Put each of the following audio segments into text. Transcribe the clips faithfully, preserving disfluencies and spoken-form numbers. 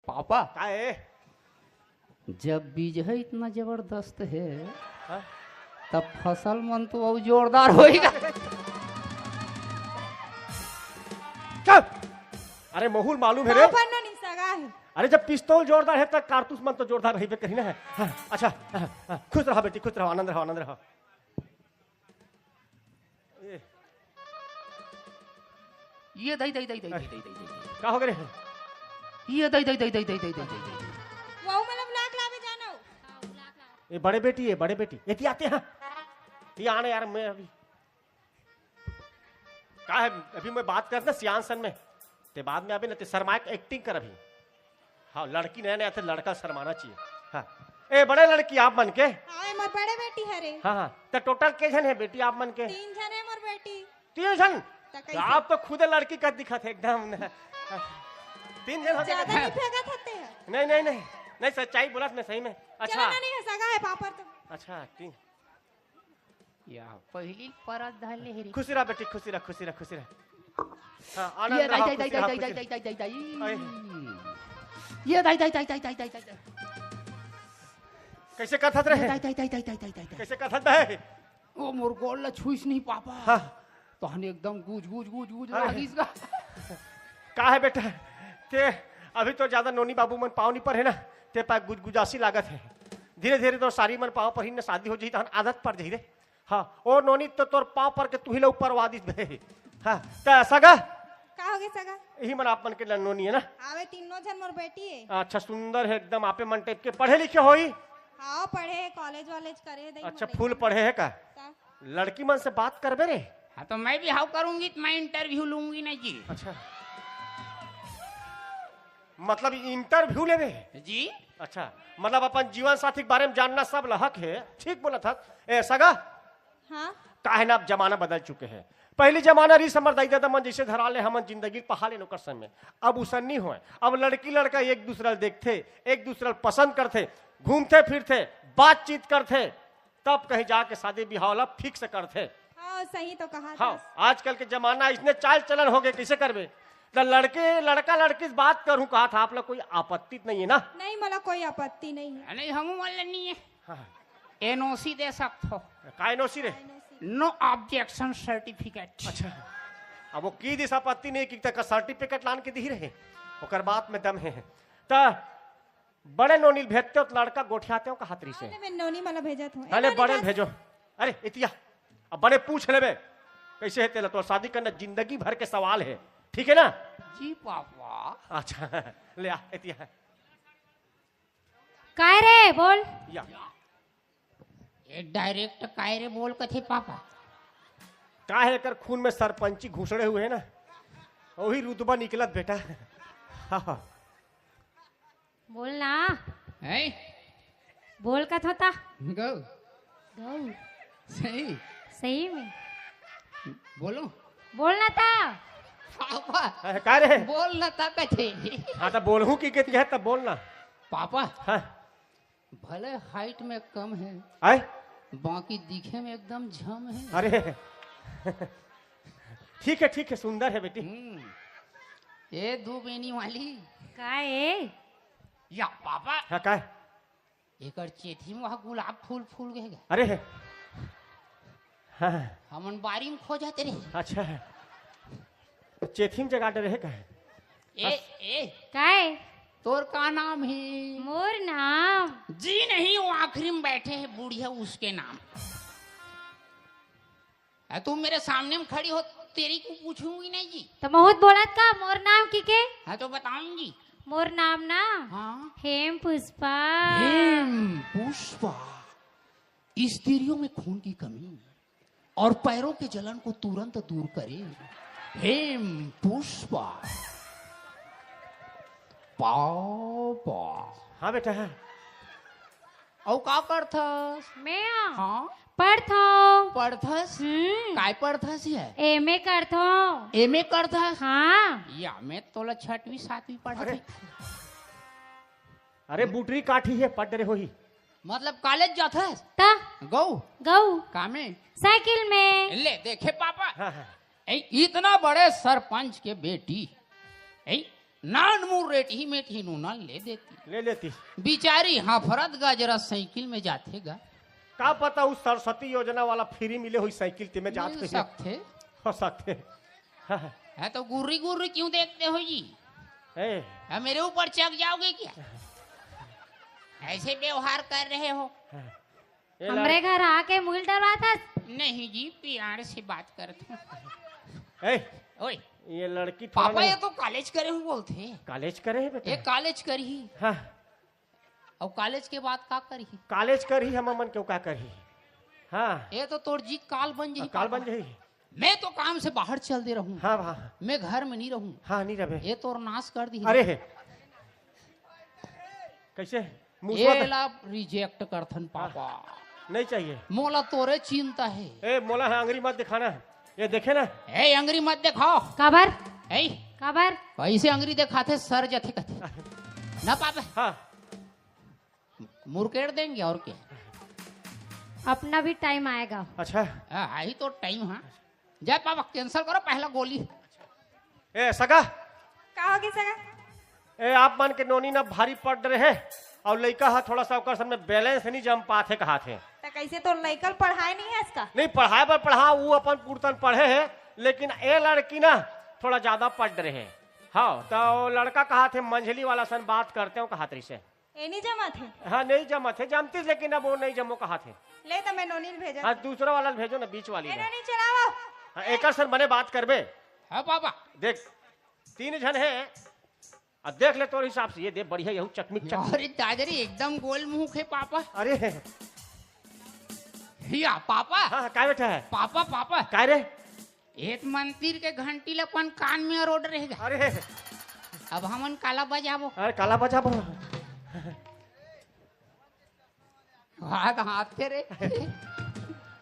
Papa, का है? जब बीज है इतना जबरदस्त है, हाँ? तब फसल मन तो अउ जोरदार होएगा। चुप! अरे, महूँ ल मालूम है रे। पापा, नोनी सगा है। अरे, जब पिस्तौल जोरदार है, तब कारतूस मन तो जोरदार रहिबे करी ना। हाँ, अच्छा, हाँ, हाँ, खुश रहो बेटी, खुश रहो, आनंद रहो, आनंद रहो। ए। ये दाई, दाई, दाई, दाई, दाई, दाई, दाई, दाई। का हो गे रे? ये दाई, दाई, दाई, दाई, दाई, दाई, दाई, दाई। वहू मतलब लाख लावे जानो। ए, बड़े बेटी है, बड़े बेटी। ए, ती आते हैं। ती आने यार, मैं अभी। का है, अभी मैं बात करत ना सियान सन में। ते बाद में अभी ना, ते शर्माए के acting कर अभी। हाँ, लड़की नया नया थे, लड़का शर्माना चाहिए। हाँ। ए, बड़े लड़की आप मन के? हाँ, ए मोर बड़े बेटी हरे। हाँ, हाँ। त total के झन है बेटी आप मन के? तीन झन है मोर बेटी। तीन झन? त कैसे? आप तो खुदे लड़की का दिखत है एकदम ना। तीन झन हो गए। ज्यादा नहीं फेंकत हते हैं। नहीं, नहीं, नहीं। नहीं, सच्चाई बोलत मैं सही में। अच्छा। चलो ना, नहीं है, सगा है पापड़ तो। अच्छा, तीन। या, पहली परत धर ले हे रे। खुशी रह बेटी, खुशी रह, खुशी रह, खुशी रह। हाँ, आनंद ये दाई, रहा, दाई, खुशी दाई, रहा, दाई, खुशी दाई, रहा। दाई, दाई, दाई। आए। ये दाई, दाई, दाई, दाई, दाई, दाई, दाई। कैसे कथत रहे? ये दाई, दाई, दाई, दाई, दाई, दाई, दाई। कैसे कथत रहे? ओ मोर गोड़ ला छुइस नहीं पापा। हाँ। तहन एकदम गुज, गुज, गुज, गुज अरे। लागिस गा। का है बेटा? ते अभी तो ज्यादा नोनी बाबू मन पाँव नहीं पर है ना, ते पा गुजगुजासी लागत है। धीरे धीरे तोर सारी मन पाँव पर ही ना, शादी हो जाही तहन आदत पड़ जाही रे। हाँ, ओ नोनी तो तोर पाँव पर के तुही ला ऊपर वादित बे। हाँ, त सगा? का हो गे सगा? यही मन आप मन के नोनी है ना? आवे तीनों झन मोर बेटी है। अच्छा, सुंदर है एकदम, आपे मन type के, पढ़े लिखे होई? हाँ, पढ़े है, college वॉलेज करे है, दई अच्छा, मन फुल एकदम। पढ़े है का? का? लड़की मन से बात करबे रे? हाँ, तो मैं भी हाउ करूंगी, तो मैं interview लूंगी ना जी। अच्छा, मतलब interview लेबे? जी। अच्छा, मतलब अपन जीवन साथी के बारे में जानना सब ला हक है, ठीक बोलत हस। ए सगा, हाँ? काहे ना अब जमाना बदल चुके हैं। पहली जमाना रहिस हमर दाई ददा मन जैसे धरा ले हमन जिंदगी पहा लेन ओकर समय। अब उसन नहीं होय। अब लड़की लड़का एक दूसरा ल देखथे, एक दूसरा ल पसंद करथे, घूमथे फिरथे, बातचीत करथे, तब कहीं जाके शादी बिहाव ला fix करथे। हाँ, सही तो कहा हाँ, था। आजकल के जमाना इसने चाल चलन हो गए, कैसे करबे? त लड़के, लड़का लड़की से बात करूं कहा था, आप लोग कोई आपत्ति तो नहीं है ना? नहीं, मला कोई आपत्ति नहीं है। नहीं, हमू मन ले नहीं है। हाँ। N O C दे सकत हो। का N O C रे? No objection certificate। अच्छा, अब वो की दिस आपत्ति नहीं की तक certificate लान के दी रहे, ओकर बात में दम है। त बड़े नोनी ल भेजते हो तो लड़का गोठियाते हो कहात रही से। अरे, मैं नोनी मला भेजत हूँ। ए, अरे, नोनी बड़े जा- भेजो। अरे, इतिया, अब बड़े पूछ लेबे, कैसे है तेला? तो शादी करना जिंदगी भर के सवाल है, ठीक है ना? जी पापा। अच्छा, ले आ, इतिया। काय रे, बोल। या। ये direct काय रे बोल कथे पापा। का है, एकर खून में सरपंची घुसड़े हुए है ना, वही रुतबा निकलत बेटा। हाँ, हाँ। बोल ना। हैं? बोल कथों ता। गौ। गौ। सही। सही में। बोलो। बोल ना ता। पापा। हाँ, का रे? बोल ना ता कथे। हाँ, तो बोलहूँ की कहती है, तब बोल ना। पापा। हाँ। भले height में कम है, आय? बाकी दिखे में एकदम झम है। अरे, ठीक है, ठीक है, सुंदर है बेटी। हम्म। ए दू बेनी वाली। का ए? या पापा। हाँ, का है? एकर चेथी में वहाँ गुलाब फूल फूल गए गा। अरे, हाँ। हमन बारी में खोजत रहे। अच्छा है। चेथी में जगा डरे है का है? ए, ए। काय? तोर का नाम है? मोर नाम? जी नहीं, वो आखिरी में बैठे हैं बुढ़िया, उसके नाम। अ, तुम मेरे सामने में खड़ी हो, तेरी को पूछूंगी नहीं जी। तो महूँ त बोलत का, मोर नाम की के? हाँ, तो बताऊंगी। मोर नाम ना? हाँ। हेम पुष्पा। हेम पुष्पा। स्त्रियों में खून की कमी और पैरों के जलन को तुरंत दूर करे। हेम पुष्पा। पापा। हाँ बेटा, है। अउ का करथस? मैं? हाँ। पढ़थों। पढ़थस? हम्म। काय पढ़थस ये? M A करथों। M A करथस? हाँ। या, मैं तोला छठवीं सातवीं पढ़ा अरे। थी। अरे, बुटरी काठी है, पढ़ रहे होही। मतलब college जाथस? त? गऊ? गऊ। कामे? साइकिल में। ले, देखे पापा। हाँ, हाँ। ए, इतना बड़े सरपंच के बेटी, ए, नान मुर रेटही मेटही नूना ले देती। ले लेती। बिचारी हाफरत गा जरा साइकिल में जाथे गा। का पता उस सरस्वती योजना वाला फ्री मिले हुई साइकिल ते में जात मिल हुई। सकथे। हो सकथे। हाँ, तो गुर्री गुर्री क्यों देखते हो जी? ए। हाँ, मेरे ऊपर चढ़ जाओगे क्या? ऐसे व्यवहार कर रहे हो। हाँ। ये हमरे लड़- घर आके मुल डरवाथस। नहीं जी, प्यार से बात करत हूँ। ए, ओए। ये लड़की थोड़ा पापा, ना ये तो कॉलेज करे हूँ बोलथे। कॉलेज करे है बेटा? ये कॉलेज करही। हाँ। और कॉलेज के बाद का करही? कॉलेज करही, हम मन क्यों का करही? हाँ। ये तो तोर जीत काल बन जही, काल पापा। बन जही। मैं तो काम से बाहर चल दे रहूं। हाँ, हाँ। मैं घर में नहीं रहूं। हाँ, नहीं रहे। ये तोर नाश कर दी। अरे हे। कैसे? मुसवा ये दे- ला रिजेक्ट करथन पापा। नहीं चाहिए। मोला तोरे चिंता है। ए, मोला है अंगरी मत दिखाना। ये देखे ना। ए, अंगरी मत दिखाओ। काबर? ए? काबर? वैसे अंगरी दिखाथे सर जथे कथे। ना पापा। हाँ। मुरकेड़ देंगे और क्या। अपना भी टाइम आएगा। अच्छा। हाँ, आई तो टाइम, हाँ। जय पापा, कैंसिल करो पहला गोली। ए सगा। का होगे सगा? ए आप मन के नोनी ना भारी पड़ रहे है और लइका हा थोड़ा सा ओकर सामने बैलेंस नहीं जम पाथे कहाथे। त कैसे तोर लइका ल पढ़ाए नहीं है इसका? नहीं पढ़ाए बर पढ़ा, वो अपन पुरतन पढ़े है, लेकिन ए लड़की ना थोड़ा ज्यादा पड़ रहे है। हाँ, तो लड़का कहाथे मंझली वाला सन बात करते हो कहात रही से। ए नहीं जमत है। हाँ, नहीं जमत है, जमतीस, लेकिन अब वो नहीं जमो कहाथे। ले तो मैं नोनी ल भेजत हाँ, हूँ। दूसरा वाला ल भेजो ना, बीच वाली ए ला। नोनी चलाओ। हाँ, एकर सन बने बात करबे। हाँ पापा। देख, तीन झन है, अब देख ले तोर हिसाब से, ये दे बढ़िया, यहू चकमिक चक। अरे दादा रे, एकदम गोल मुंह है पापा। अरे। हिया पापा। हाँ, हाँ, काय बेटा है? Papa, papa. काय रे? एक मंदिर के घंटी ल अपन कान में अरोड़ रहेगा। अरे। अब हमन काला बजाबो। अरे, काला बजाबो। हाथ, हाथ थे रे।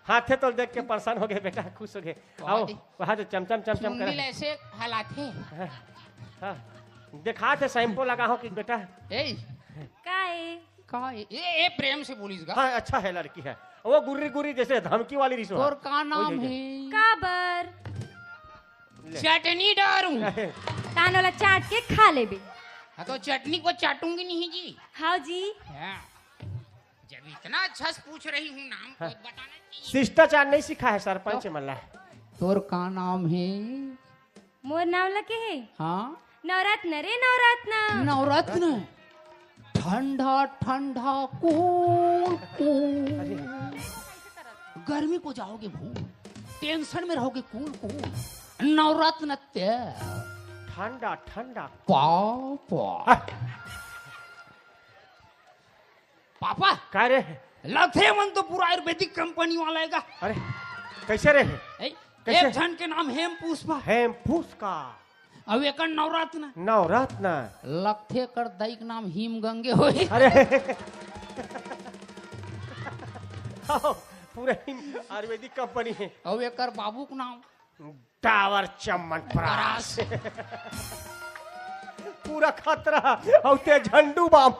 हाथे तो देख के परेशान हो गए बेटा, खुश हो गए। बहुत आओ, ही वहाँ जो चमचम, चमचम चुन्नी करे। ऐसे हलाथे। हाँ, हाँ। दिखाथे शैम्पू लगा हो कि बेटा। ए। का ए? का ए? ए, ए, प्रेम से बोलिस गा। हाँ, अच्छा है, लड़की है। वो गुर्री गुर्री जैसे धमकी वाली रिसो है। तोर का नाम है? काबर? ले। चटनी डारूं। तान ओला चाट के खा लेबे। हाँ, तो चटनी को चाटूंगी नहीं जी। हाँ जी। हाँ। जब इतना अच्छा से पूछ रही हूँ नाम को हाँ। बताना चाहिए। शिष्टाचार नहीं सीखा है सरपंच तो? मल्ला। तोर का नाम है? मोर नाम लगे है। हाँ। नवरत्न रे नवरत्न। नवरत्न। ठंडा ठंडा कूल कूल। गर्मी को जाओगे भूल, टेंशन में रहोगे कूल कूल। नवरत्न तेल। ठंडा ठंडा। पापा। पापा। का रे? लगथे मन तो पूरा आयुर्वेदिक कंपनी वाला है का? अरे, कैसे रे? ए, कैसे? एक झन के नाम हेम पुष्पा। हेम पुष्पा। अउ एकर नवरत्न। नवरत्न। लगथे कर दई के नाम हिम गंगे होही। अरे। हाँ, पूरा हिम आयुर्वेदिक कंपनी है। अउ एकर बाबू के नाम। टावर चमन परास। परास। पूरा खतरा। अउ ते झंडू बाम।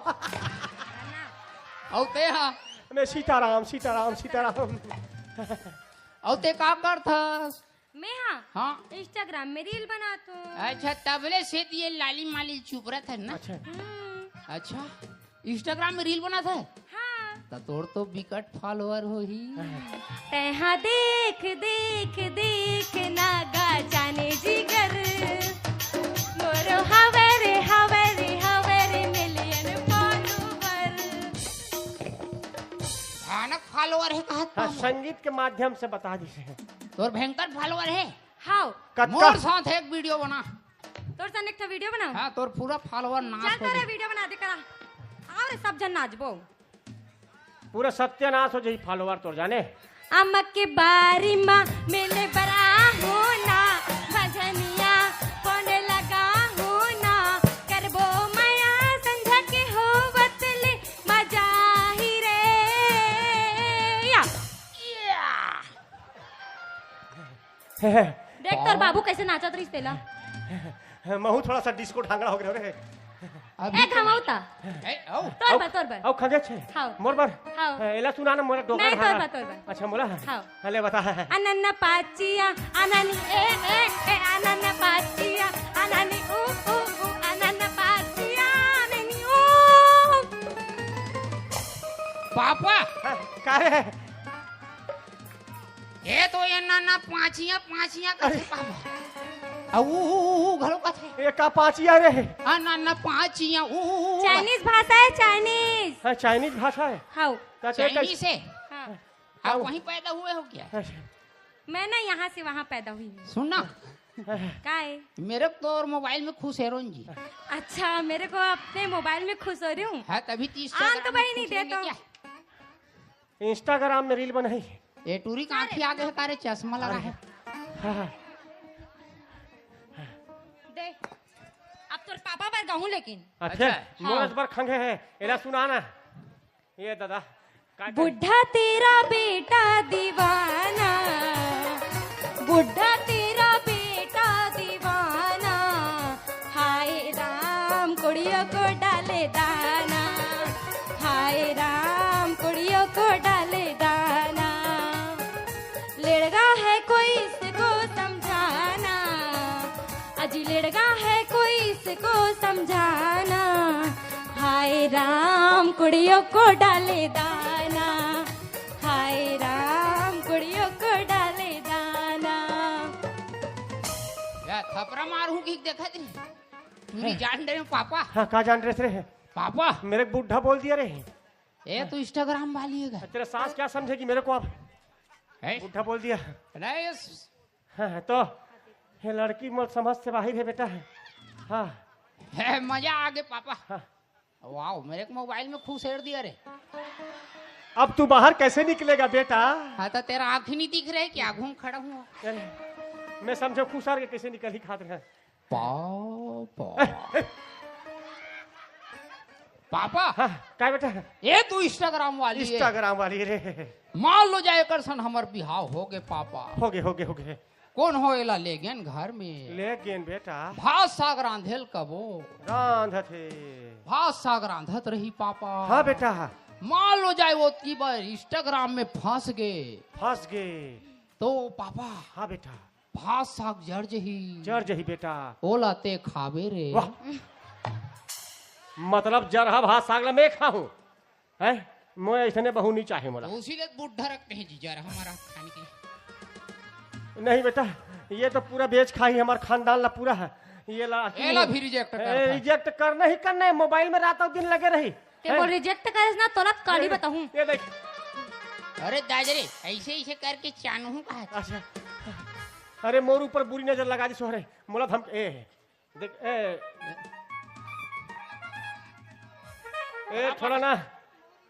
अउ ते हा। मैं सीताराम, सीताराम, सीताराम। अउ ते का करथस? मैं हाँ, हाँ। Instagram में reel बनात हूँ। अच्छा, तबले से ये लाली माली चुप रहत है ना? अच्छा। हम्म। अच्छा, Instagram में reel बनात है? हाँ। त तोर तो बिकट follower होही। तैहा देख, देख, देख, नागा जाने जिगर। मोरो हवे रे, हवे रे, हवे रे, million follower। भयानक follower है कहत हाँ, पाहूँ। संगीत के माध्यम से बता दीजिए। तोर भयंकर follower है। हाव। कतका? मोर साथ एक video बना। तोर साथ एक ठो video बनाओ। हाँ, तोर पूरा follower नाश चल हो तोरे जाए। Video बना दे करा। आओ रे सब जन नाचबो। पूरा सत्यानाश हो जाई follower तोर जाने। अम्मा के बारी मा मिले बरा हो ना, भजनिया कोने लगा हो ना, करबो मया संझा के हो बतले मजा ही रे। या। देख तोर बाबू कैसे नाचत रहिस तेला। महू थोड़ा सा disco ढांगड़ा हो गया रे। अभी ए घमाऊ ता। ए, औ। तोर बर, तोर बर। औ खगे छे। हाव। मोर बर। हाव। ए, एला सुना ना मोर डोकर नहीं, तोर बर, तोर बर। अच्छा, मोला? हाव। हाँ, ले बता। अनन पाचिया, अनन ए, ए, ए, अनन पाचिया, अनन उ, उ, उ, अनन पापा। हाँ, का रे? ये तो ये ना ना पाँचिया पाँचिया कथे पापा। अउ ऊ, ऊ, ऊ घलो कथे। ये का पाँचिया रे? आ ना ना पाँचिया ऊ, ऊ, ऊ। चाइनीज भाषा है, चाइनीज। हाँ, चाइनीज भाषा है। हाँ। का, का, का? चाइनीज है। हाँ। आप वहीं पैदा हुए हो क्या? अच्छा। मैं ना यहाँ से वहाँ पैदा हुई हूँ। सुन ना। का है? मेरे को तो और मोबाइल में खुश है रोन जी। अच्छा, मेरे को अपने मोबाइल में खुश हो रही हूँ। हाँ, तभी तो Instagram हाँ, तो में बहिनी खुश दे रहेंगे तो। क्या? Instagram में रील बनाई। ये टूरी का आँखी आ गए का रे, चश्मा लगा है। हाँ, हाँ। दे। अब तोर पापा बर गाऊं लेकिन। अच्छा, अच्छा। मोर हाँ। बर खंगे है। एला सुना ना। ये दादा, का कर- बुढ़ा तेरा बेटा दीवाना, बुढ़ा तेरा बेटा दीवाना, हाय राम कुड़ियों को डाले दाना, हाय राम कुड़ियों को डाले दाना। लड़का है कोई इसको समझाना, अजी लड़का है कोई इसको समझाना। हाय राम कुड़ियों को डाले दाना, हाय राम कुड़ियों को डाले दाना। या थपरा मारू कि देखा थे। तू नहीं जान रहे हो पापा? हाँ, का जान रहे रे? पापा। मेरे को बुढ़ा बोल दिया रे। ए, तू Instagram वाली है क्या? तेरा सास क्या समझेगी मेरे को अब? हैं? बुढ़ा बोल दिया। नहीं, ये स- हाँ, हाँ, तो ये लड़की मोर समझ से बाहर है बेटा। हाँ। है, मजा आ गए पापा। हाँ। वाओ, मेरे को मोबाइल में खुश हेर दिया रे। अब तू बाहर कैसे निकलेगा बेटा? हाँ, तो तेरा आँख ही नहीं दिख रहा है क्या? घूम खड़ा हूँ। अरे, मैं समझो खुश हार के कैसे निकल ही खात रहे। पापा। पापा। हाँ, काय बेटा? ये तू Instagram वाली है। Instagram वाली रे। मान लो जाए कर सन हमर बिहाव हो गए पापा। हो गए, हो गए, हो गए। कौन हो एला ले गेन घर में? ले गेन बेटा। भात साग रांधेल कबो। रांधत हे। भात साग रांधत रही पापा। हाँ बेटा। मान लो जाए वो की बार Instagram में फंस गए। फंस गए। तो पापा। हाँ बेटा। भात साग जर जही। जर जही बेटा। ओला ते खाबे रे। वाह। मतलब जरहा भात साग ला मैं खाहूँ? हैं? मोए ऐसने बहू नहीं चाहे मोला। तो उसी ले बुढ़ा रखते हैं जी, जरहा हमारा खाने के लिए। नहीं बेटा, ये तो पूरा बेच खाही हमार खानदान ला पूरा है। ये ला एला भी reject ए, करना है। Reject करना ही करना है, मोबाइल में रात और दिन लगे रही। ते हैं? मोर reject करेस ना, तोला काली ये, बताहूँ। ये देख। अरे दादा रे, ऐसे, ऐसे करके चानहू कहा। अच्छा। अरे मोर ऊपर बुरी नजर लगा दी सोहरे। मोला धमक-, ए, देख, ए, ए, थोड़ा ना,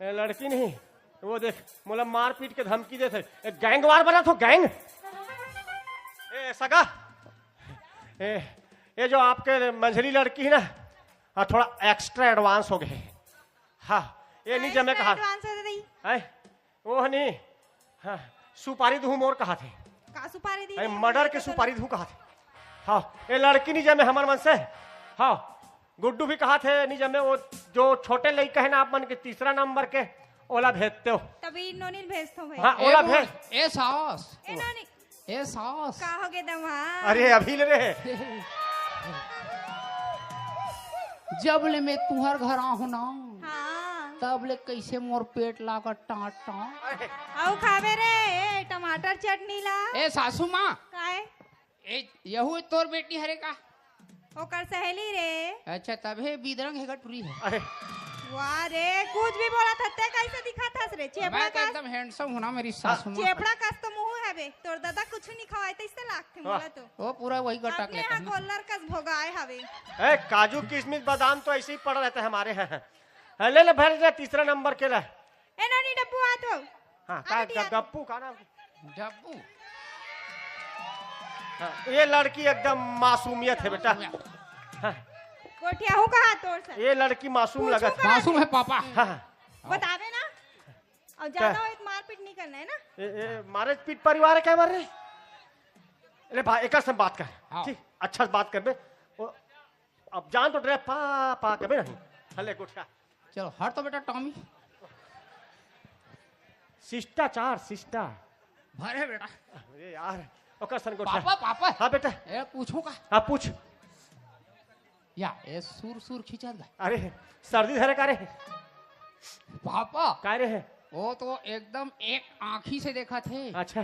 ए, लड़की नहीं, वो देख, मोला मारपीट के धमकी देथे। ए, gang war बना तो gang। ए, सगा, ए, ये जो आपके मंझली लड़की है ना, हाँ, थोड़ा extra advance हो गए। हाँ, ये नहीं जमे कहा। Advance हो गई। हैं? ओह नहीं, हाँ, सुपारी दूहूँ मोर कहा थे। का सुपारी दी? अरे, murder के सुपारी दूहूँ कहा थे। हाँ, ये लड़की नहीं जमे हमर मन से। हाँ, गुड्डू भी कहा थे नहीं जमे, वो जो छोटे लइका है ना आप मन के तीसरा नंबर के, ओला भेजते हो। तभी नोनी भेजते हो भाई। हाँ, ए ओला वो, भेज। ए सास। ए नोनी। ए सास। का हो गए दमाद? अरे, अभी ले रे। जब ले मैं तुहर घर आहूँ ना, हाँ। तब ले कैसे मोर पेट लागत टां टां। अउ खाबे रे, ए, टमाटर चटनी ला। ए सासू माँ। काय? ए, यहू तोर बेटी हरे का? ओकर सहेली रे। अच्छा, तभे बिदरंग हे का टुरी है। अरे। वाह रे, कुछ भी बोला था, ते कैसे दिखा था रे? चेपड़ा मैं तो का एकदम handsome हूँ ना, मेरी सासू माँ। चेपड़ा कस तो मुँह है बे, तोर दादा कुछ नहीं खवाए, तो इससे लागते वाह। मोला तो। वो पूरा वही गटा के अपने लेता यहाँ है। गोल्लर कस भोगाए हवे। ए, काजू, किशमिश, बादाम तो ऐसे ही पड़ा रहता है हमारे यहाँ। हाँ, ले ले, भर ले, तीसरा नंबर के ला। ए, नानी, डब्बू आत हो। हाँ, आ का, बेटी, का, आ। गप्पू, का नाम? डब्बू। हाँ, ये लड़की एकदम मासूमियत है, बेटा। मासूमियत। हाँ। गोठिया हूँ कहा तोर से? ये लड़की मासूम पूछो लगत। कहा? मासूम है, पापा। हाँ, हाँ। बतावे ना। और ज्यादा का? हो तो मारपीट नहीं करना है ना। ए, ए, मारे पीट परिवार है क्या मार रहे? अरे भाई, एक से बात कर। हाँ। ठीक, अच्छा से बात कर बे। ओ, अब जान तो डरे पा, पा के बे नहीं। हले गोठिया। चलो, हट तो बेटा, टॉमी। शिष्टाचार, शिष्टा। भरे बेटा। अरे यार, ओकर सन गोठिया। पापा, पापा। हाँ बेटा। ए, पूछूं का? हाँ, पूछ। या, ए, सुर, सुर खींचत बा। अरे, सर्दी धरे का रे? पापा। का रे है? वो तो एकदम एक आँखी से देखत हे। अच्छा,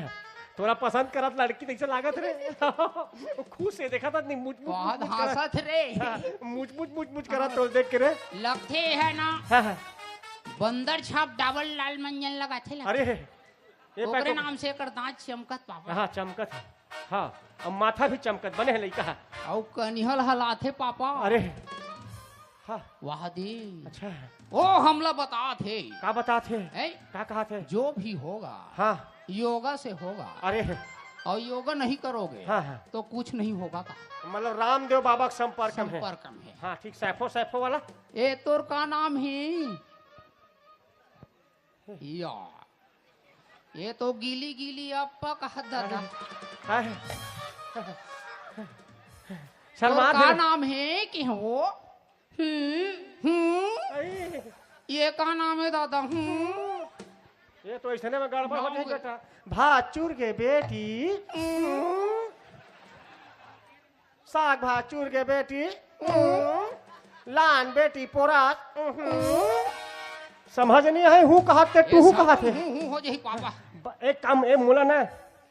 तोला पसंद करत लड़की तइसे लागत रे। वो खुश हे, देखत हे, मुच, मुच, मुच, बहुत मुच करत। हंसत रे। हाँ, मुच, मुच, मुच, मुच करत तो देख के रे। लगथे हे ना, हाँ, हाँ। बंदर छाप डबल लाल मंजन लगाथे, लगथे। अरे, ये ओकरे पैको नाम से एकर दांत चमकत, पापा। हाँ, चमकत हे। हाँ, अब माथा भी चमकत, बने हे लइका। अउ कनिहल हलाथे, पापा। अरे, हाँ। वाह दे। अच्छा। ओ हमला बतात हे। का बतात हे? हैं? का कहत हे? जो भी होगा, हाँ। योगा से होगा। अरे। और योगा नहीं करोगे, हाँ, हाँ। तो कुछ नहीं होगा का। मतलब रामदेव बाबा के संपर्क में हे। संपर्क में हे। हाँ, ठीक, सैफो, सैफो वाला। ए, तोर का नाम हे? या, ये तो गीली गीली अब्बा कहत दादा। हाँ। तोर शर्मा का दे। नाम हे कि हो? हम्म, हम्म। अरे। ये का नाम हे दादा? हम्म। ये तो ऐसने में गड़बड़ हो जाही बेटा। भाचुर के बेटी। हम्म। साग भात चूर के बेटी, उहुं। लान बेटी पोरात, उहुं। समझ नइ आए, हूँ कहत हे, ए, टूहू सब कहत हे। हूँ, हूँ हो जाही पापा। ब-, एक काम, ए, मोला ना,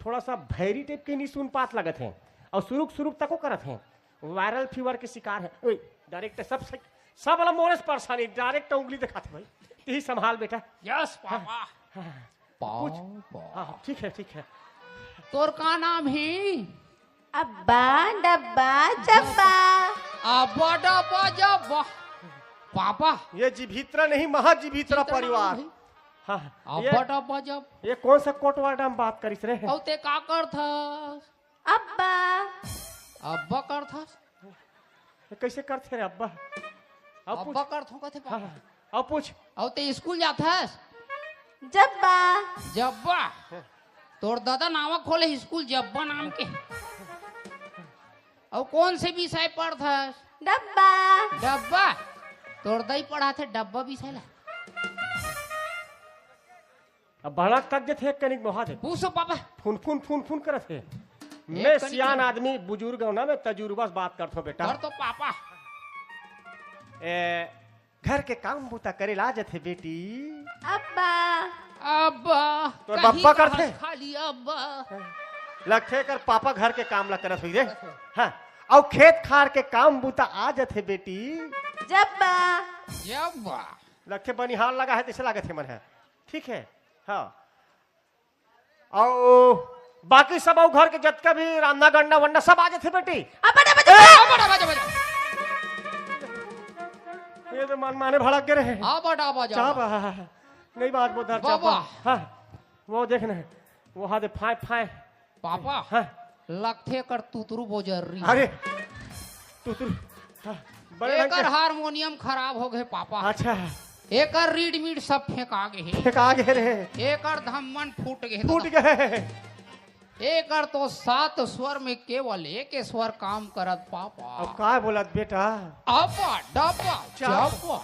थोड़ा सा भैरी टाइप के नइ सुन पात लगत हे। अउ सुरुक सुरुक तको करत हे। वायरल फीवर के शिकार हे। ओए, डायरेक्ट सब सही, सब वाला मोरे से परेशानी, डायरेक्ट उंगली देखात हे भाई। तेही संभाल बेटा। Yes papa. हाँ। पाव, पूछ। पाव। हाँ, ठीक हे, ठीक हे। तोर का नाम हे? अब्बा, डब्बा, चब्बा। अब्बा, डब्बा, जब्बा। पापा। ये जिभित्रा नहीं, महाजिभित्रा परिवार। हाँ, अब्बा, ये, डब्बा, जब। ये कौन सा कोटवाडा में बात करिस रे? अउ ते का करथस? अब्बा। अब्बा करथस? ये कइसे करथे रे अब्बा? अब पूछ। अब्बा करथों कथे हाँ, पापा। हाँ। अब पूछ। अउ ते स्कूल जाथस? जब्बा। जब्बा? तोर दादा नावा खोले स्कूल जब्बा नाम के। अउ कौन से विषय पढ़थस? डब्बा। डब्बा? तोर दाई पढ़ाथे डब्बा विषय ला। अब भड़क तक जथे एक कनिक मोहा दे। पूछो पापा। फुन, फुन, फुन, फुन करत हे। मैं कनिक सियान आदमी, बुजुर्ग हूँ ना, मैं तजुर्बा से बात करत हूँ बेटा। कर तो पापा। ए, घर के काम बूता करे ला जथे बेटी। अब्बा। अब्बा। तोर कहीं बब्बा कहा करथे? खाली अब्बा। लगथे कर पापा घर के काम ला करत हुई रे। हाँ, अउ खेत खार के काम बूता आ जथे बेटी। जब्बा। जब्बा। लगथे बनिहार लगा हे, तइसे लागत हे मन हे। ठीक हे, हाँ। अउ बाकी सब अउ घर के जतका भी रांधा गंडा वंडा सब आ जथे बेटी। अब्बा, अब्बा, ए! अब्बा, अब्बा, अब्बा। ये तो मन माने भड़क गे रहे। अब्बा, अब्बा, अब्बा। चाप, हाँ, हाँ, हाँ। नहीं बात बोल धर, चाप। वाह। हाँ, वो देखना है, वो हाथ फाय, फाय। पापा, हाँ। लगथे कर तुतरू बोजर रही। अरे, तुतरू, हाँ, बड़े ढंग एकर के। हारमोनियम खराब हो गए पापा। अच्छा। एकर रीड मीड सब फेंका गे हे। फेंका गे रे। एकर धम्मन फूट गे हे फूट दादा। गे। एकर तो सात स्वर में केवल एक स्वर काम करत पापा। अब का बोलत बेटा? अब्बा, डब्बा, चाप। चब्बा।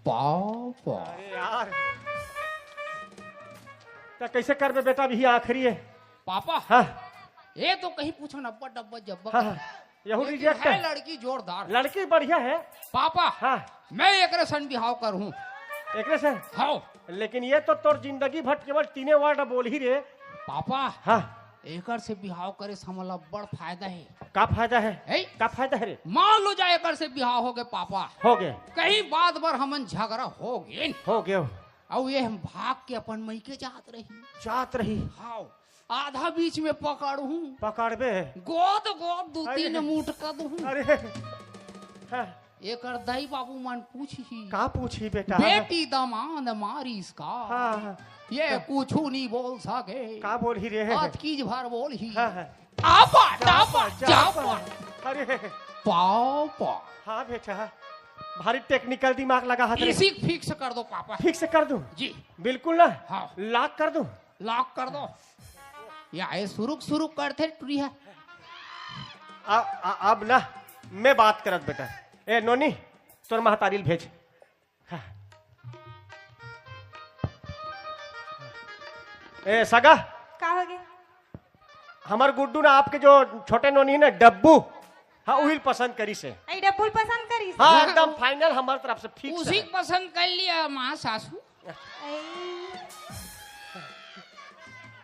पापा। अरे यार, त कइसे करबे बेटा, अभी आखिरी हे। पापा, हाँ। ये तो कहीं पूछो न, अब्बा डब्बा जब्बा हाँ, हाँ। करबे। यहू लेकिन reject हे हे। लड़की जोरदार। लड़की बढ़िया हे। पापा, हाँ। मैं एकरे सन बिहाव करहूँ। एकरे से? हाँ। लेकिन ये तो तोर जिंदगी भर केवल तीने word बोलही रे। पापा, हाँ। एकर से बिहाव करे से हमला बड़ फायदा हे। का फायदा हे? हे? का फायदा हे रे? मान लो जा एकर से बिहाव हो गे पापा। हो गे। कहीं बात बर हमन झगड़ा हो गे। हो गे। अउ ये हम भाग के अपन मइके जात रही। जात रही। हाँ। आधा बीच में पकड़हूँ। पकड़बे। गोद गोद दू अरे। तीन मुटका दूँ। अरे। हाँ। एकर दाई बाबू मन पूछही। का पूछही बेटा? बेटी दमांद मारिस का? हाँ, हाँ। ये हाँ। कुछू नहीं बोल सके। का बोलही रे? अतकीज भर बोलही। हाँ, हाँ। आबा, जाबा, जाबा, जाबा। जाबा। अरे। पापा। हाँ बेटा, भारी technical दिमाग लगा हाथ रे। इसी fix कर दो पापा। Fix कर दूं? जी। बिल्कुल ना? हाँ। Lock कर दूं? Lock कर दो। या ये सुरुक सुरुक करथे टुरी हे। आ, आ, अब ना मैं बात करत बेटा। ए नोनी, तोर महतारी ल भेज। हाँ। ए सगा। का हो गे? हमर गुड्डू ना आपके जो छोटे नोनी हे ना डब्बू, हाँ उही ल पसंद करिस हे। अरे टेबुल पसंद करिस। हाँ, एकदम फाइनल, हमार तरफ से फिक्स उसी है। पसंद कर लिया माँ सासू। ए,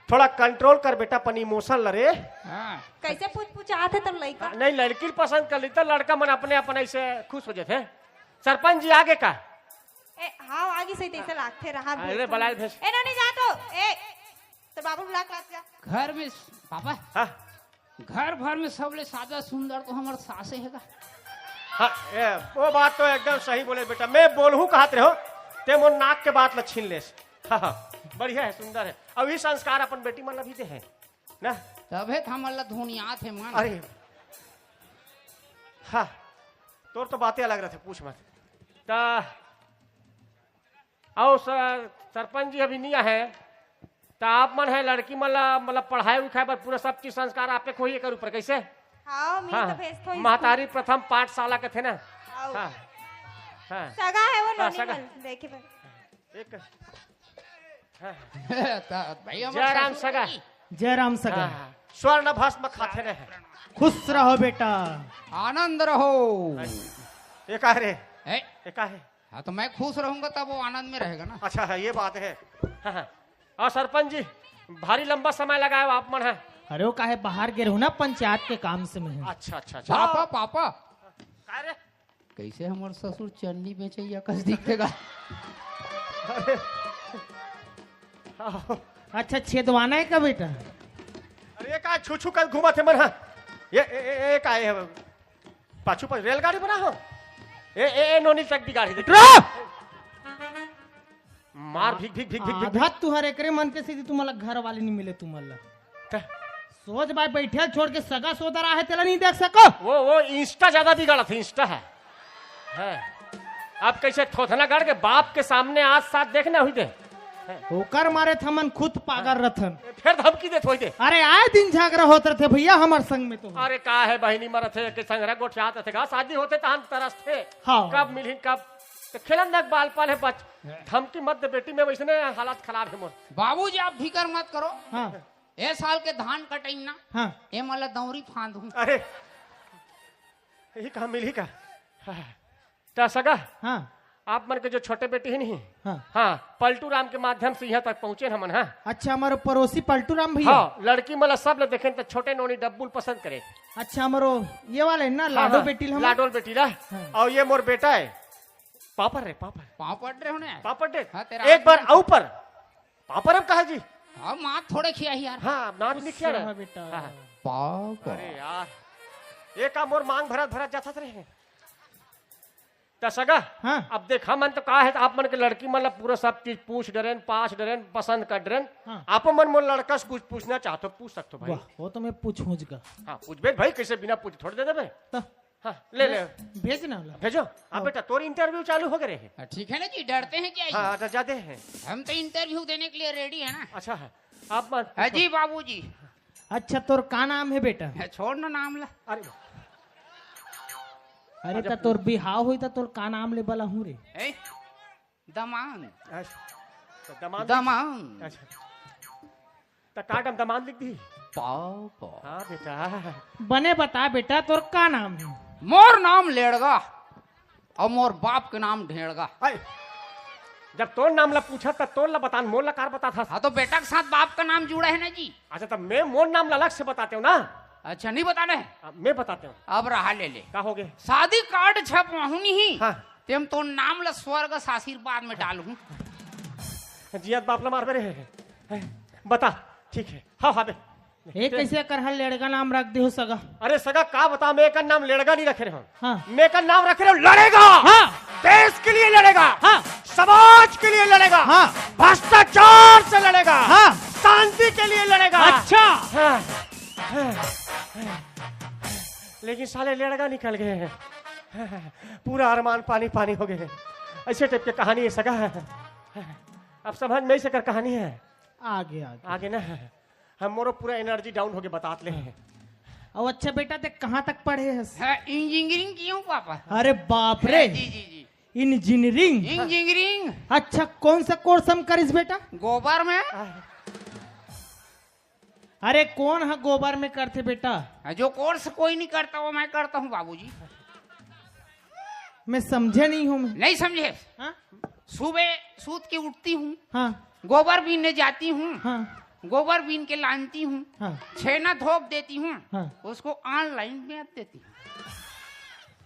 थोड़ा कंट्रोल कर बेटा, अपन इमोशन ल रे। हाँ। कैसे पुचपुचात हे तोर लइका? नहीं, लड़की ल पसंद कर ली त लड़का मन अपने अपन ऐसे खुश हो जाते हैं। सरपंच जी आगे का? ए, हाँ, आगे सही तैसे लागथे रहा। अरे, बलाए भेज। ए, नहीं, नहीं, जा तो। ए, तो बाबू बुला के ला जा। घर में, पापा, हाँ। घर भर में सबले सादा सुंदर तो हमर सासे हे गा। हाँ, ए, वो बात तो एकदम सही बोले बेटा। मैं बोलहूँ कहत रहे हो, ते मोर नाक के बात ल छीन लेस। हाँ, हाँ, बढ़िया है, सुंदर है। अउ ई संस्कार अपन बेटी मन ल भी दे है ना। तभे त हमन ल धुनियात हे मन। अरे, हाँ, तोर तो बातें अलग रहते, पूछ मत। त अउ सर, सरपंच जी अभी नहीं आए, त आप मन है लड़की मन ला, मतलब, पढ़ाई उठाई बर पूरा सब चीज संस्कार आपे खोही एकर ऊपर, कैसे? हाँ, मैं हाँ, तो हाँ। भेजथों स्कूल। महतारी प्रथम पाठशाला के थे ना? आओ। हाँ, हाँ। सगा है वो हाँ, नोनी सगा। मन, देखे बर। एक, हाँ। त भाई, हमर जय राम ससुर सगा। जी। जय राम सगा। हाँ, हाँ। स्वर्ण भस्म खाथे रहे। खुश रहो बेटा। आनंद रहो। ये का है रे? ए? ये का है? हाँ, तो मैं खुश रहूंगा तब वो आनंद में रहेगा ना। अच्छा है, ये बात है। हाँ, हाँ। और सरपंच जी, भारी लंबा समय लगाए हो आप मन है। अरे वो काहे बाहर गे रहूं ना, पंचायत के काम से मैं। अच्छा, अच्छा, अच्छा। Papa, papa. का रे? कैसे हमर ससुर चन्नी बेचैया कस दिखथे गा? अरे। अच्छा, छेदवाना है का बेटा? अरे, ये का छू छू कर घूमत हे मन, हाँ? ये, ए, ए, ए, का है? पाछू पर रेलगाड़ी बना हो? ए, ए, ए, नोनी तक बिगाड़ी देख। रुक! मार भिक, भिक, भिक, भिक, भिक, आधा भिक। तुहर एकरे मन के सीधी तुम्हारा घर वाली नहीं मिले तुम्हारा। का? सोच भाई, बैठे छोड़ के सगा सोदर आहे, तेला नहीं देख सको? वो, वो Insta ज्यादा बिगाड़त हे, Insta है। हाँ। अब कैसे थोथना गढ़ के बाप के सामने आज साथ देखना हुई दे। ओकर मारे थमन खुद पागल रथन। फिर धमकी देत होई दे। अरे आए दिन झगड़ा होत रथे भैया हमर संग में तो। अरे का है बहिनी मरत हे के संग रे गोठियात रथे का? शादी होथे तहन तरसथे। हाँ। कब मिलही कब? तो खेलन दक बाल पाल है बच। धमकी मत दे बेटी, मैं वैसने हालत खराब है मोर। बाबूजी आप फिकर मत करो। हाँ। ए साल के धान कटई ना। हाँ। ए मला दौरी फांद हूँ। अरे, ये कहा मिलही का? हाँ। त सगा, हाँ। आप मन के जो छोटे बेटी हे नहीं, हाँ। हाँ, पलटू राम के माध्यम से यहाँ तक पहुँचे हमन, हाँ। अच्छा, हमारे पड़ोसी पलटू राम भैया। हाँ, लड़की मन ला सब ले देखेन त छोटे नोनी डब्बुल पसंद करे। अच्छा, हमारो ये वाला है ना, हाँ, लाडो हाँ, बेटी ला हम। लाडोल बेटी ला। हाँ। और ये मोर बेटा है, पापड़ रे, पापड़। पापड़ रे होने। पापड़ रे। हाँ, तेरा एक बार आदमी। ऊपर। पापड़ अब कहा जी? हाँ, माँ थोड़े खिया ही यार। हाँ, नाक नहीं खिया खुश रहा। रहा बेटा। हाँ, हाँ। पापड़। अरे यार, ये का मोर मांग भरत भरत जाता रहे। त सगा, हाँ। अब देखा मन तो का है, आप मन के लड़की मन ला पूरा सब चीज पूछ डरेन, पाछ डरेन, पसंद कर डरेन। हाँ। आप मन मोर लड़का से कुछ पूछना चाहत हो, पूछ सकते हो भाई। वाह, वो तो मैं पूछूंगा। हाँ, पूछबे भाई, कैसे बिना पूछ थोड़े दे देबे? तो हाँ, ले ले। भेज ना ला। भेजो। अब हाँ। बेटा, तोर इंटरव्यू चालू हो गए है। हाँ, ठीक है ना जी, डरते हैं क्या जी? हाँ, तो जाते हैं। हम तो इंटरव्यू देने के लिए रेडी है ना। अच्छा है। आप मन हाँ जी बाबूजी। अच्छा, तोर का नाम है बेटा? है, छोड़ ना नाम ला। अरे, अरे, अच्छा, त तोर बिहाव होई त तोर का नाम ले बला हूँ रे? ए? दमांद। अच्छा, तो दमांद। दमांद। अच्छा। त का नाम दमांद लिख दी? पापा। हाँ बेटा। बने बता बेटा, तोर का नाम है? मोर नाम लेड़गा और मोर बाप के नाम ढेड़गा। अरे, जब तोर नाम ला पूछा त तोर ला बतान, मोर ला कार बता था। हाँ, तो बेटा के साथ बाप का नाम जुड़ा है ना जी। अच्छा, तब मैं मोर नाम ला अलग से बताते हो ना। अच्छा, नहीं बताना है? हाँ, मैं बताते हूँ। अब रहा ले ले। का हो गए? शादी कार्ड छपवाहूँ नहीं। हाँ। तेम तोर नाम ला स्वर्ग से आशीर्वाद में डालहूँ। जियत बाप ला मारबे रे। बता, ठीक है। हाँ, हाँ बे। ए, कैसे कर हर लेड़गा नाम रख दे हो सगा? अरे सगा, का बता, मैं एकर नाम लेड़गा नहीं रखे रहे हूँ। हाँ। मैं एकर नाम रखे रहे हूँ लड़ेगा। हाँ। देश के लिए लड़ेगा। हाँ। समाज के लिए लड़ेगा। हाँ। भ्रष्टाचार से लड़ेगा। हाँ। शांति के लिए लड़ेगा। अच्छा। हाँ। हाँ। लेकिन साले लेड़गा निकल गए हैं। पूरा अरमान पानी पानी हो गए हैं। ऐसे टाइप के कहानी है सगा। अब समझ में ऐसे कर कहानी है। आगे, आगे। आगे ना, हमरो पूरा एनर्जी डाउन होके बतात ले हैं। अब अच्छा बेटा, ते कहाँ तक पढ़े हस? हाँ, इंजीनियरिंग किया हूँ पापा। अरे बाप रे। जी, जी, जी। इंजीनियरिंग? इंजीनियरिंग। अच्छा, कौन सा कोर्स हम करिस बेटा? गोबर में। अरे कौन है गोबर में करथे बेटा? हाँ, जो कोर्स कोई नहीं करता वो मैं करता हूँ बाबूजी। मैं समझे नहीं हूँ मैं। नहीं समझे? हाँ? सुबह सूत के उठती हूँ, हाँ। गोबर बीनने जाती हूँ, हाँ। गोबर बीन के लानती हूँ, हाँ। छेना धोप देती हूँ, हाँ। उसको ऑनलाइन बेच देती हूँ।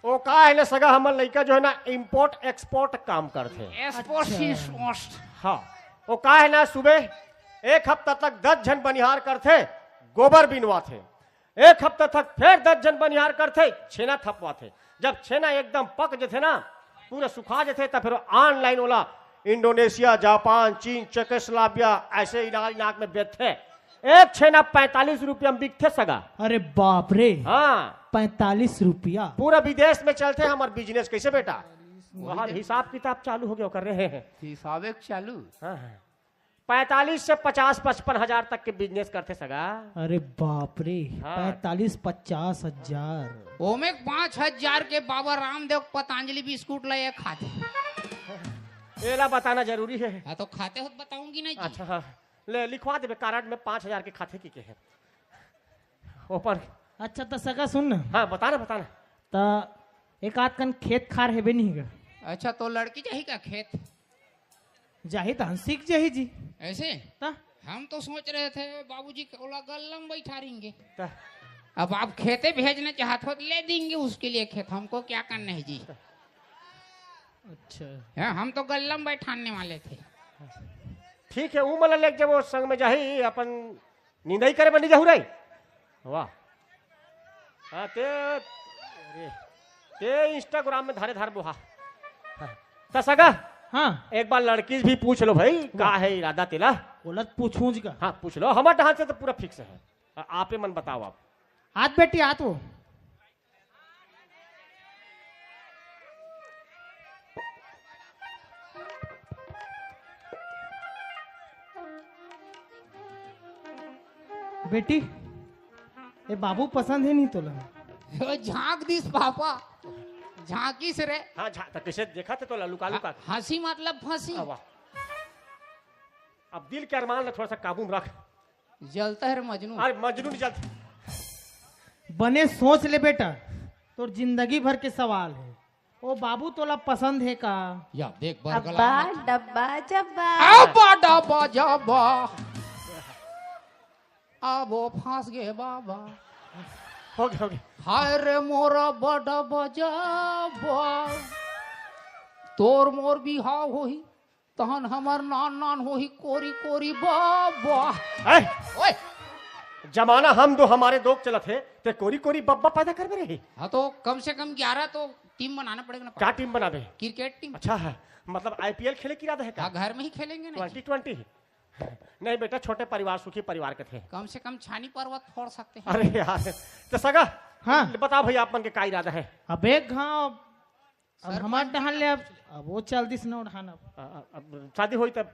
वो का है ना सगा, हमर लइका जो है ना, इम्पोर्ट एक्सपोर्ट काम करथे। एक्सपोर्ट अच्छा। इंपोर्ट। हाँ, वो का है ना, सुबह एक हफ्ता तक दस झन बनिहार करथे, गोबर बिनवाथे। एक हफ्ता तक फिर दस झन बनिहार करथे, छेना थपवाथे। जब छेना एकदम पक जथे ना, पूरा सुखा जथे, तब फिर ऑनलाइन ओला इंडोनेशिया, जापान, चीन, चेकोस्लोवाकिया, ऐसे इलाका इलाक में बेचथे। एक छेना पैंतालीस रुपया में बिकथे सगा। अरे बाप रे। हाँ। पैंतालीस रुपया? पूरा विदेश में चलथे हमर बिजनेस। कैसे बेटा? वही वहाँ तो। हिसाब किताब चालू हो गया कर रहे हैं। हिसाबे चालू। हाँ, हाँ। पैंतालीस से पचास पचपन हजार तक के बिजनेस करथे सगा। अरे बाप रे। हाँ। पैंतालीस पचास हजार। ओमे पाँच हजार के बाबा रामदेव पतंजलि बिस्कुट ला ये खाथे। एला बताना जरूरी है। हाँ, तो खाते हो तो बताऊंगी ना जी। अच्छा, हाँ। ले, लिखवा देबे कारड में पाँच हजार के खाथे की के है। ओपर। अच्छा, त सगा सुन ना। हाँ, बता ना, बता ना। त एक आध कन खेत खार हेबे नहीं गा? अच्छा, तो लड़की जाही का खेत? जाही त हम सीख जाही जी। ऐसे? त? हम तो सोच रहे थे बाबूजी के ओला गल्ला में बैठा रहेंगे। त? अब आप खेते भेजना चाहत हो तो ले देंगे उसके लिए खेत, हमको क्या करना है जी। अच्छा। हाँ, हम तो गल्ला में बैठाने वाले थे। ठीक है, वो मन लेके जब वो संग में जाही, अपन निंदाई करे बनी जाहू रही। वाह। हाँ, ते, अरे, ते Instagram में धारे धार बोहा। हाँ। त सगा, हाँ। एक बार लड़की भी पूछ लो भाई, का वाह। है इरादा तेला? ओला त पूछूं जी का? हाँ, पूछ लो। हमारे ढांचे से तो पूरा फिक्स है। आ-, आपे मन बताओ आप। आत बेटी, आत वो। बेटी, ये बाबू पसंद है नहीं तोला? ओ, झांक दिस पापा, झांकी से रे। हाँ, झा-, त कैसे देखा थे तो लुका लुका? ह-, हंसी मतलब फंसी। आ, वाह। अब दिल के अरमान ला थोड़ा सा काबू में रख। जलता है रे मजनू। अरे मजनू नहीं जलता। बने सोच ले बेटा, तोर जिंदगी भर के सवाल है। ओ बाबू तोला पसंद है का? या देख बर अब्बा गला मत। डब्बा जब्बा। अब्बा डब्बा जब्बा। अब वो फंस गए बाबा। हो गया, हो गया। हाय रे मोरा बड़ा बजाबा। तोर मोर बिहाव होही। तहन हमर नान नान होही कोरी कोरी बब्बा। ए! ओए! जमाना हम दो हमारे दो चलत हे, ते कोरी कोरी बब्बा पैदा करबे रही। हाँ, तो कम से कम ग्यारह तो टीम बनाना पड़ेगा ना। क्या टीम बनाबे? Cricket team. अच्छा है, मतलब आईपीएल खेले की इरादा है का? हाँ, घर में ही खेलेंगे ना। Twenty twenty? नहीं बेटा, छोटे परिवार सुखी परिवार के थे। कम से कम छानी पर्वत फोड़ सकते हैं। अरे यार, तो सगा, हाँ। बताओ भैया, आप मन के का इरादा है? अब एक घाव अब सरपंच हमार डहान ले अब, अब वो चल दिस न उड़ान अब। आ, आ, अब शादी होई तब?